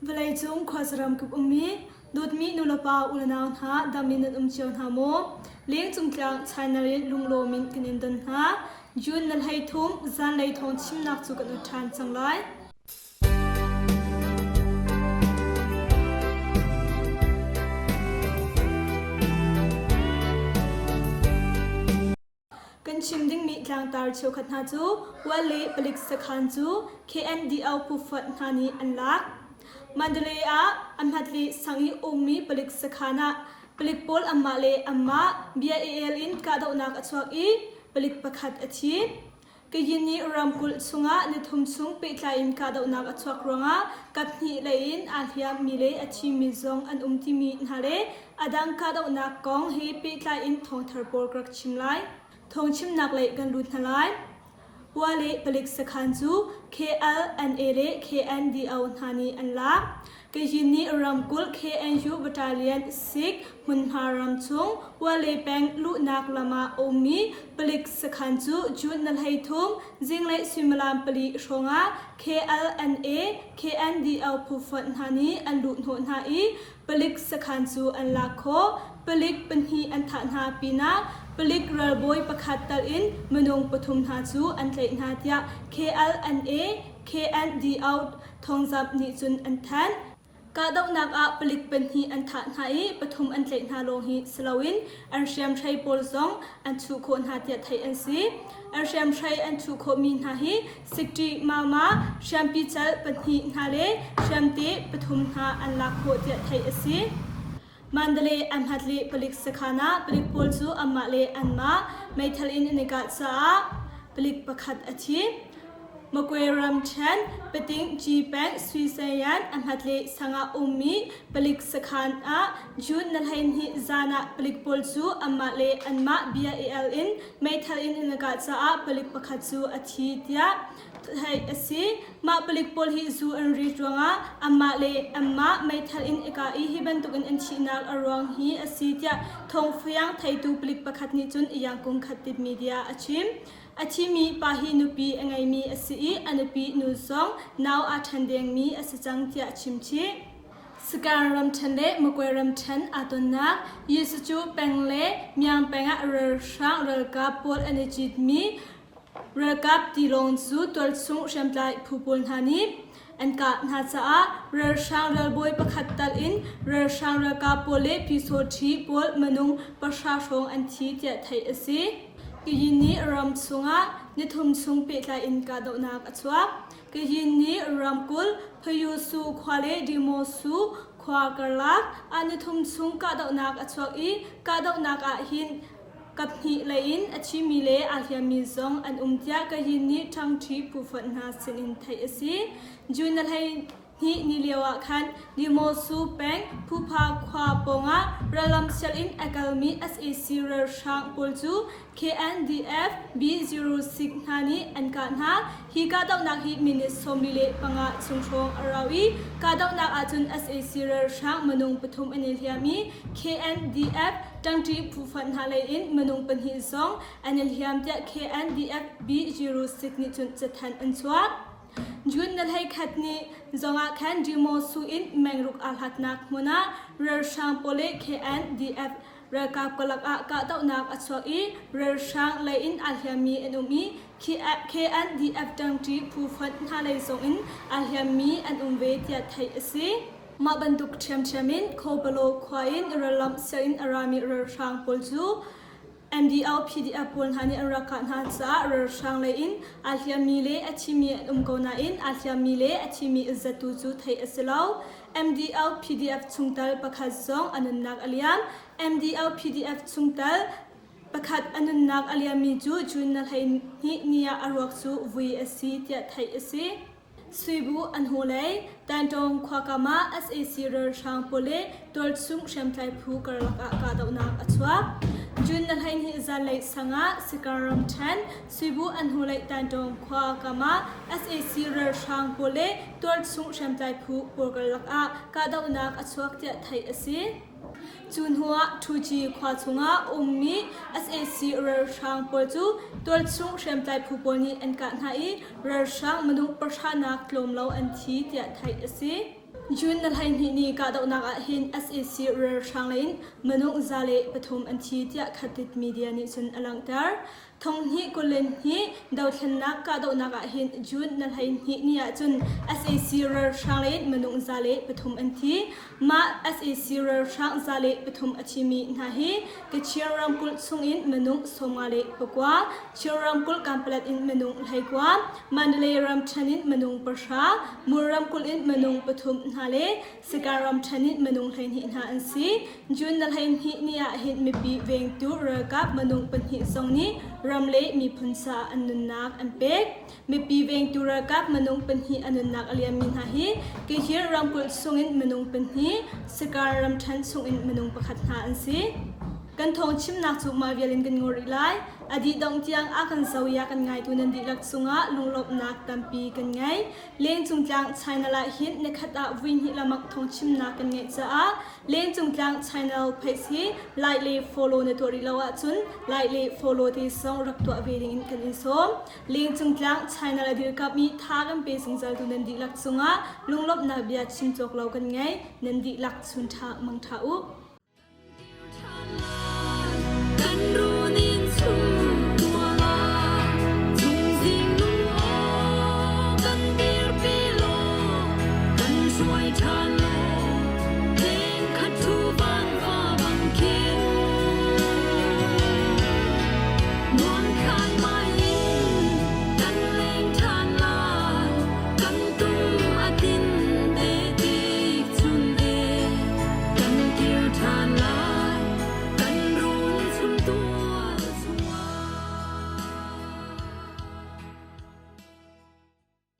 Vawleicung khuazaram kip ummi dawtmi nulepa unau hna dam in nan um cio hna maw? Lengcung tlang China in lunglawm in kan in don hna. June na 13 zanlei thawng chimnak cu kan ut ṭhan cang lai. Kan chim dingmi tlangtar cheukhat hna cu Ual le palik sakhan cu KNDO phufonh hna nih an lak. Mandalay ah a hmatli sang i ummi palik sakhan ah palik pawl anmah le anmah bia i el in kahdohnak a chuak i palik pakhat a thi. Kayin nih ramkulh chungah nithum chung pehtlai in kahdohnak a chuak ruangah kaphnih lei in aa hliammi le a thimi zong an um timi hna le a dang kahdohnak kong he pehtlai in thawngthar pawl ka rak chim lai. Thawngchimnak lei kan lut hna lai. Hua le palik sakhan cu KLNA le KNDO hna nih an lak. Kayin nih ramkulh KNU Battalion Sik hmunhma ram chung Wale peng luhnak lam ah a ummi palik sakhan cu June na 13 zinglei suimilam pali hrawngah KLNA KNDO phufonh hna nih an luhhnawh hna i palik sakhan cu an lak khawh. Palik pahnih an thah hna pinah palik ralbawi pakhat tal in minung pathum hna cu an tlaih hna tiah KLNA KNDO thawngzamh nih cun an thanh. Kahdohnak ah palik pahnih an thah hna i pathum an tlaih hna lawng hi si loin an hriamhrei pawl zong an chuh khawh hna tiah theih an si. An hriamhrei an chuh khawhmi hna hi Sikṭi Mama hriampi cal pahnih hna le hriamte pathum hna an lak khawh tiah theih a si. Mandalay Ahmat le palik sakhan ah palik pawl cu anmah le anmah meithal in an i kah caah palik pakhat a thi. Magwe ramṭhen Pating Gyi peng Sui Sayan Ahmat le sang ah ummi palik sakhan ah June na 12 zan ah palik pawl cu anmah le anmah bia i el in meithal in an i kah caah palik pakhat cu a thi tiah theih a si. Mah palik pawl hi zu an rit ruangah anmah le anmah meithal in i kah i hi bantukin an thihnak a ruang hi a si tiah thawngfiang theitu palik pakhat nih cun Yangkung Khattip media a chim. A thimi pa hi nupi a ngeimi a si i a nupi nu zong nau aa ṭhen dengmi a si cang tiah a chim chih. Sagaing ramṭhen le Magwe ramṭhen aa tonnak Yesucu peng le Myaung peng ah ralhrang ralkap pawl an i citmi Ralkap tilawng cu tualchung hriamtlai phu pawl hna nih an kah hna caah ralhrang ralbawi pakhat tal in ralhrang ralkap pawl le pyusawṭhi pawl minung pahra hrawng an thi tiah theih a si. Kayin nih ram chungah nithum chung pehtlai in kahdohnak a chuak. Kayin nih ramkulh Phayusu khua le Dimosu khua karlak ah nithum chung kahdohnak a chuak i kahdohnak ah hin Kaphnih lei in a thimi le aa hliammi zong an um tiah Kayin nih ṭhangṭhi phufonh hna sinin theih a si. June na 12 ni lio ah khan Dimosu peng Phupha khua pawngah rallam sial in a kalmi sac ralhrang pawl cu KNDF B06 hna nih an kah hna. Hi kahdohnak hi minute 45 chung hrawng a rau i kahdohnak ahcun sac ralhrang minung pathum an i hliam i KNDF ṭangṭi phufonh hna lei in minung pahnih zong an i hliam tiah KNDF B06 nih cun cathanh an chuah. June na 11 ni zongah khan Dimosu in mengruk aa hlatnak hmun ah ralhrang pawl le KNDF ralkap karlak ah kahdohnak a chuak i ralhrang lei in aa hliammi an um i KNDF ṭangṭi phu fonh hna lei zong in aa hliammi an um ve tiah theih a si. Mah bantuk ṭhiamṭhiam in Khopalo khua in rallam sianginn a rami ralhrang pawl cu MDO PDF pawl hna nih an rak kah hna caah ralhrang lei in aa hliammi le a thimi an um ko nain aa hliammi le a thimi zatu cu theih a si lo. MDO PDF chungtel pakhat zong a nunnak a liam. MDO PDF chungtel pakhat a nunnak a liammi cu June na 12 ni ah a ruak cu vui a si tiah theih a si. Suibu an hnulei Tantawng khuakam ah sac ralhrang pawl le tualchung hriamtlai phu karlak ah kahdohnak a chuak. June na 12 zanlei sang ah Sikar ramṭhen Suibu an hnulei Tantawng khuakam ah sac ralhrang pawl le tualchung hriamtlai phu pawl karlak ah kahdohnak a chuak tiah theih a si. Cu hnuah Ṭhuci khua chungah ummi sac ralhrang pawl cu tualchung hriamtlai phu pawl nih an kah hna i ralhrang minung pahra nak tlawm lo an thi tiah theih a si. June na 12 ni kahdohnak ah hin sac ralhrang lei in minung 103 an thi tiah Khatit media nih cun a langhter. Thonghnih 22 dothlennak kahdohnak ah hin June na 12 ni ah cun sac ralhrang lei in minung 103 an thi. Mah sac ralhrang 103 a thimi hna hi Kachin ramkulh chungin minung 54, Chin ramkulh Kanpalet in minung 19, Mandalay ramṭhen in minung pahra, Mur ramkulh in minung pathum hna le Sagaing ramṭhen in minung 12 hna an si. June na 12 ni ah hin mipi vengtu ralkap minung pahnih zong nih ram le miphun caah an nunnak an pek. Mipi vengtu ralkap minung pahnih a nunnak a liammi hna hi Kihir ramkulh chungin minung pahnih, Sagaing ramṭhen chungin minung pakhat hna an si. Kan thawng chimnak cu mah vial in kan ngol rih lai. A dih dongh tiang a kan zo i a kan ngaitu nan dihlak cungah lunglawmhnak tampi kan ngei. Lengcung tlang channel ah hin nikhat ah vui hnih lamak thawngchimnak kan ngeih caah Lengcung tlang channel page hi like le follow na tuah rih lo ahcun like le follow te zong rak tuah ve ding in kan in sawm. Lengcung tlang channel a dirkamh i tha kan pe zungzaltu nan dihlak cungah lunglawmhnak bia chim cawk lo kan ngei. Nan dihlak chun ṭha mang ṭha u.